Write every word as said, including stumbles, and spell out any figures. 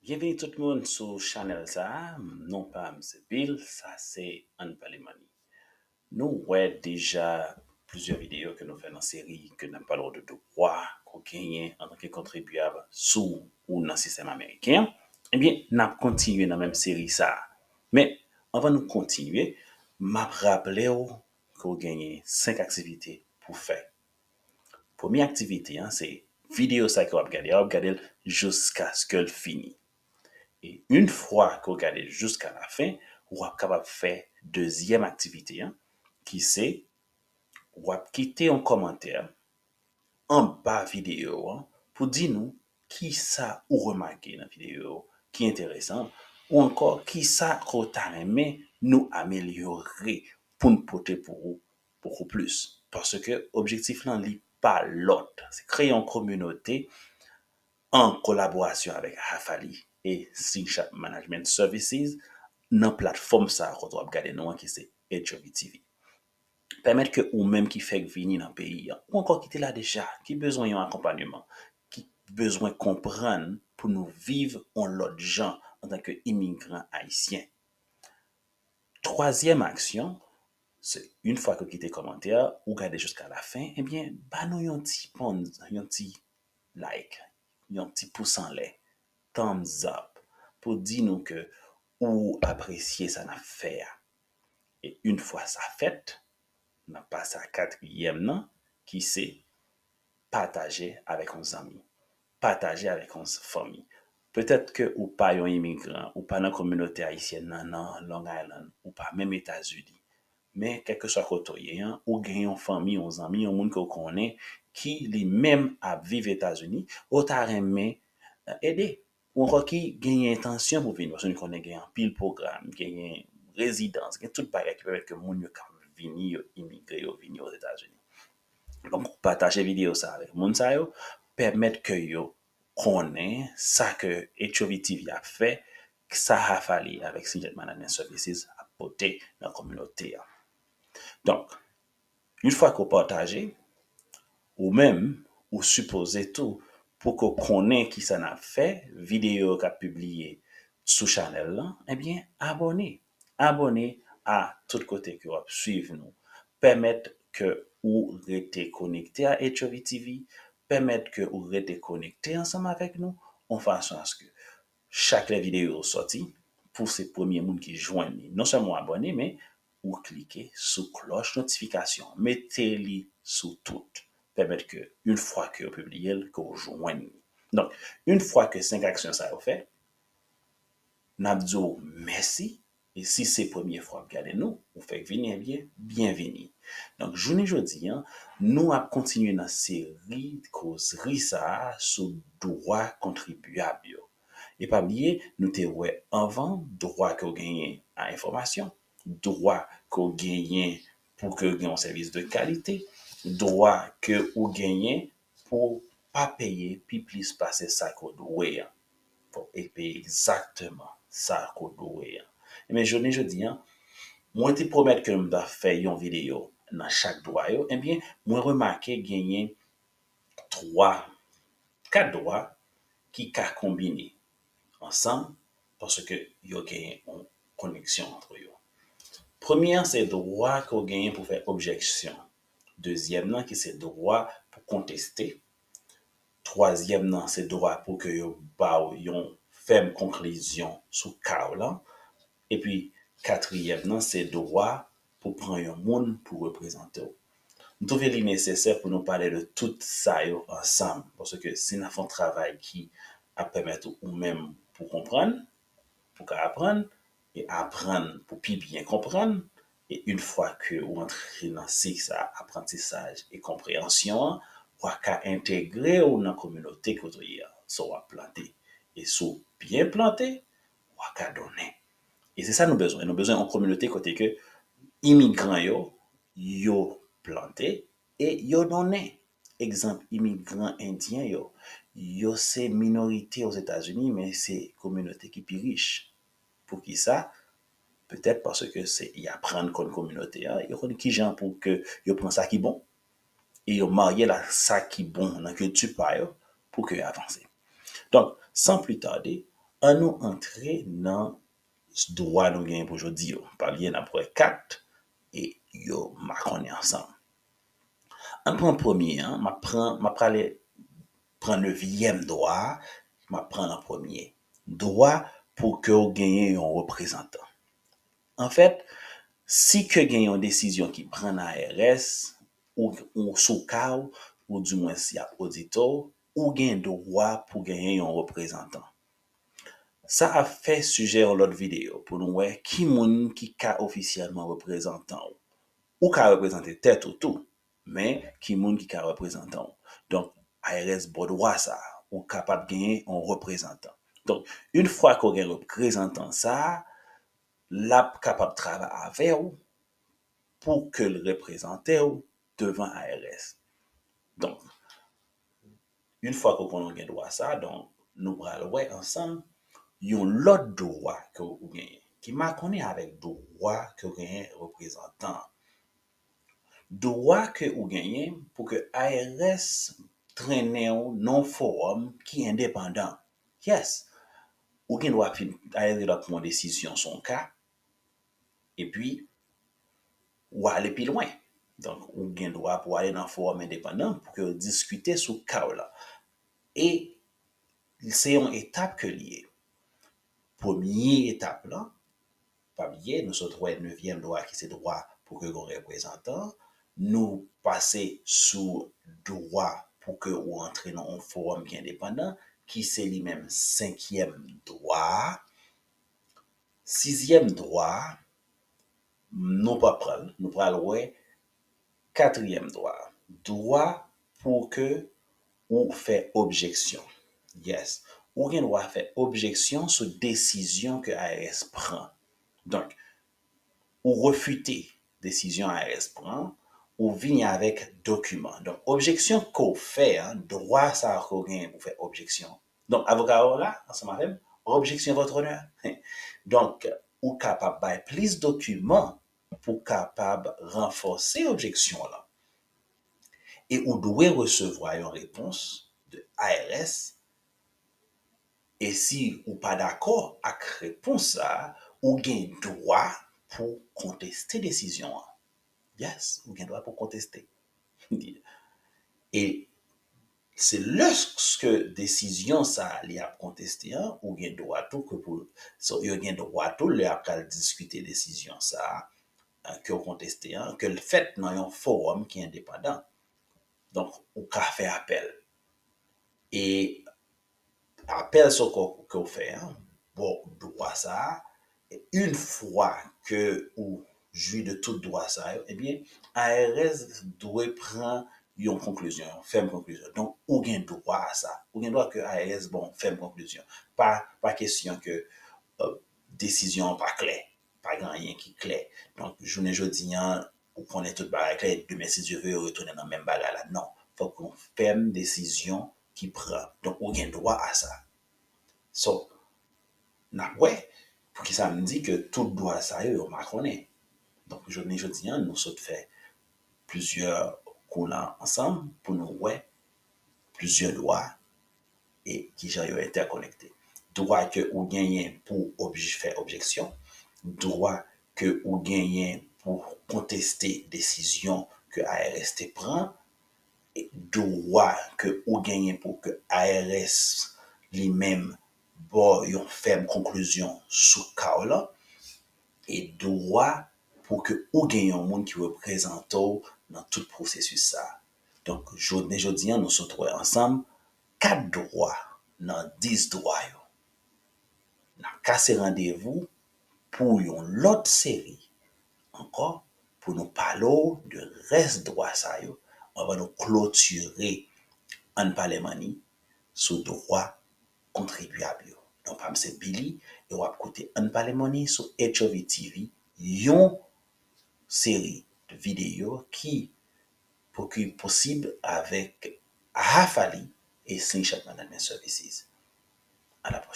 Byenvini tout moun sou chanèl sa a. Non pa m se Bill, sa se Ann Pale Money. Nou wè deja plizyè videyo ke nou fè nan seri ke n ap pale w de dwa ke w genyen antanke kontribyab si w nan sistèm ameriken an. Ebyen, n ap kontinye nan menm seri sa a. Men, anvan nou kontinye, m ap raple w ke w genyen senk aktivite pou fè. Premye aktivite an, se videyo sa ke w ap gade a, w ap gade l jiskaske l fini. E yon fwa ke w gade l jiska lafen, w ap kapab fè dezyèm aktivite an, ki se, w ap kite yon kòmantè anba videyo an pou di nou kisa ou remake nan videyo ki enteresan, ou ankò kisa ke w ta renmen nou amelyore pou n pote pou ou bokou plis. Paske objektif lan, li pa lòt. Se kreye yon kominote an kolaborasyon avèk Hafali e Slingshot Management Services nan platfòm sa a kote w ap gade nou an, ki se H O V T V. Pèmèt ke ou menm ki fèk vini nan peyi an, ou ankò ki te la deja, ki bezwen yon akonpanyeman, ki bezwen konprann pou nou viv yon lòt jan antanke imigran ayisyen. Twazyèm aksyon, se yon fwa ke w kite kòmantè a, ou gade jiska lafen, ebyen, ba nou yon ti pon, yon ti like, yon ti pous anlè, thumbs up, pou di nou ke ou apresye sa n ap fè a. E yon fwa sa fèt, n ap pase a katriyèm nan, ki se pataje avèk yon zanmi. Pataje avèk yon fanmi. Petèt ke ou pa yon imigran, ou pa nan kominote ayisyèn nan, nan Long Island, ou pa menm Etazini. Men, kèlkeswa kote w ye an, ou gen yon fanmi, yon zanmi, yon moun ke w konnen ki li menm ap viv Etazini, ou ta renmen ede. Ou ankò ki genyen entansyon pou vini, paske nou konnen gen anpil pwogram, genyen rezidans, gen tout bagay ki pèmèt ke moun yo kapab vini, yo imigre, yo vini Ozetazini. Donk, pataje videyo sa avèk moun sa yo, pèmèt ke yo konnen sa ke H O V T V ap fè, sa Hafali avèk Slingshot Management Services ap pote nan kominote a. Donk, yon fwa ke w pataje, ou menm, ou sipoze tou, pou ke w konnen kisa n ap fè, videyo yo k ap pibliye sou chanèl lan, ebyen, abòne. Abòne a tout kote ke w ap swiv nou. Pèmèt ke ou rete konekte a H O V T V, pèmèt ke ou rete konekte ansanm avèk nou, yon fason aske chak lè videyo yo sòti, pou se premye moun ki jwenn li. Non sèlman w abòne, men ou klike sou klòch notifikasyon, mete li sou tout, pèmèt ke yon fwa ke yo pibliye l, ke w jwenn li. Donk, yon fwa ke senk aksyon sa yo fè, n ap di w mèsi. E si se premye fwa w ap gade nou, ou fèk vini, ebyen, byenvini. Donk, jounen jodi a, nou ap kontinye nan seri kozri sa a sou dwa kontribyab yo. E pa bliye, nou te wè anvan, dwa ke w genyen a enfòmasyon, dwa ke w genyen pou ke w gen yon sèvis de kalite, dwa ke w genyen pou w pa peye pi plis pase sa ke w dwe an. Fò w peye egzakteman sa ke w dwe an. Ebyen, jounen jodi a, mwen te pwomèt ke m ta fè yon videyo nan chak dwa yo. Ebyen, mwen remake genyen twa, kat dwa ki ka konbine ansanm paske yo genyen yon koneksyon antre yo. Premye an, se dwa ke w genyen pou fè objeksyon. Dezyèm nan, ki se dwa pou konteste. Twazyèm nan, se dwa pou ke yo ba w yon fèm konklizyon sou ka w lan. Epi, katriyèm nan, se dwa pou pran yon moun pou reprezante w. M twouve li nesesè pou nou pale de tout sa yo ansanm, paske si n ap fè yon travay ki ap pèmèt ou, ou menm pou konprann, pou ka aprann, e aprann pou pi byen konprann, e yon fwa ke ou antre nan sik sa, aprantisaj e konpreyansyon an, w a ka entegre w nan kominote kote w ye a. So, w ap plante. E si w byen plante, w a ka donnen. E se sa nou bezwen. Nou bezwen yon kominote kote ke imigran yo, yo plante e yo donnen. Egzanp, imigran endyen yo, yo se minorite Ozetazini, men se kominote ki pi rich. Poukisa? Petèt paske se, y aprann konn kominote a, yo konn kijan pou ke yo pran sa ki bon, e yo marye l a sa ki bon nan kilti pa yo pou ke yo avanse. Donk, san pli tade, Ann nou antre nan dwa nou genyen pou jodi yo. Pa bliye n ap wè kat e yo makonnen ansanm. Ann pran premye an, m ap pran, m ap prale pran nevyèm dwa a, m ap pran l an premye. Dwa pou ke w genyen yon reprezantan. Anfèt, si ke gen yon desizyon ki pran nan I R S, ou, ou sou ka w, ou dimwens y ap odite w, ou gen dwa pou genyen yon reprezantan. Sa ap fè sijè yon lòt videyo pou nou wè ki moun ki ka ofisyèlman reprezantan w. Ou ka reprezante tèt ou tou, men ki moun ki ka reprezantan w. Donk, I R S ba w dwa sa a, ou kapab genyen yon reprezantan. Donk, yon fwa ke w gen reprezantan sa a, l ap kapab travay avè w pou ke l reprezante w devan I R S. Donk, yon fwa ke w konnen w gen dwa sa a, donk, nou pral wè ansanm yon lòt dwa ke w genyen, ki makonnen avèk dwa ke w genyen reprezantan an. Dwa ke ou genyen pou ke I R S trennen w nan yon fowòm ki endepandan. Yes, ou gen dwa fin, I R S gen dwa pran yon desizyon sou yon ka, epi ou ale pi lwen. Donk, ou gen dwa pou w ale nan fowòm endepandan pou ke w diskite sou ka w la. E se yon etap ke l ye. Premye etap lan, pa bliye, nou sot wè nevyèm dwa ki se dwa pou ke gen reprezantan. Nou pase sou dwa pou ke ou antre nan yon fowòm ki endepandan, ki se li menm senkyèm dwa a. Sizyèm dwa a, nou pa pran l, nou pral wè katriyèm dwa a. Dwa pou ke ou fè objeksyon. Yes. Ou gen dwa fè objeksyon sou desizyon ke I R S pran. Donk, ou refite desizyon I R S pran, ou vini avèk dokiman. Donk, objeksyon ke w fè an, dwa sa a ke w genyen pou fè objeksyon. Donk, avoka yo la, ansanm avè m, objection votre honneur. Donk, ou kapab bay plis dokiman pou kapab ranfòse objeksyon w lan. E ou dwe resevwa yon repons de I R S. E si ou pa dakò ak repons sa a, ou gen dwa pou konteste desizyon an. Yes, ou gen dwa pou konteste. E se lèske desizyon sa a li ap konteste an, ou gen dwa tou ke pou, so, yo gen dwa tou lè y ap pral diskite desizyon sa a, eh, ke w konteste an, ke l fèt nan yon fowòm ki endepandan. Donk, ou ka fè apèl. E apèl sa ke w fè an, ba w dwa sa a, yon fwa ke ou jwi de tout dwa sa yo, ebyen, I R S dwe pran yon konklizyon, yon fèm konklizyon. Donk, ou gen dwa a sa. Ou gen dwa ke I R S ba w yon fèm konklizyon. Pa, pa kesyon ke, euh, desizyon an pa klè. Pa gen anyen ki klè. Donk, jounen jodi an, ou konnen tout bagay klè, demen, si Dye vle, yo retounen nan menm bagay la. Non. Fòk yon fèm desizyon ki pran. Donk, ou gen dwa a sa. So, n ap wè poukisa m di ke tout dwa sa yo, yo makonnen. Donk, jounen jodi an, nou sot fè plizyè kou la ansanm pou nou wè plizyè dwa e kijan yo entèkonekte. Dwa ke ou genyen pou obj-, fè objeksyon, dwa ke ou genyen pou konteste desizyon ke I R S te pran, e dwa ke ou genyen pou ke I R S li menm ba w yon fèm konklizyon sou ka w lan, e dwa pou ke ou gen yon moun ki reprezante w nan tout pwosesis sa a. Donk, jounen jodi an, nou sot wè ansanm kat dwa nan dis dwa yo. N ap kase randevou pou yon lòt seri ankò pou nou pale w de rès dwa sa yo anvan nou klotire Ann Pale Money sou dwa kontribyab yo. Non pa m se Billy e w ap koute Ann Pale Money sou H O V T V, yon seri de videyo ki pou ki posib avèk Hafali e Slingshot Management Services. A la pwochèn.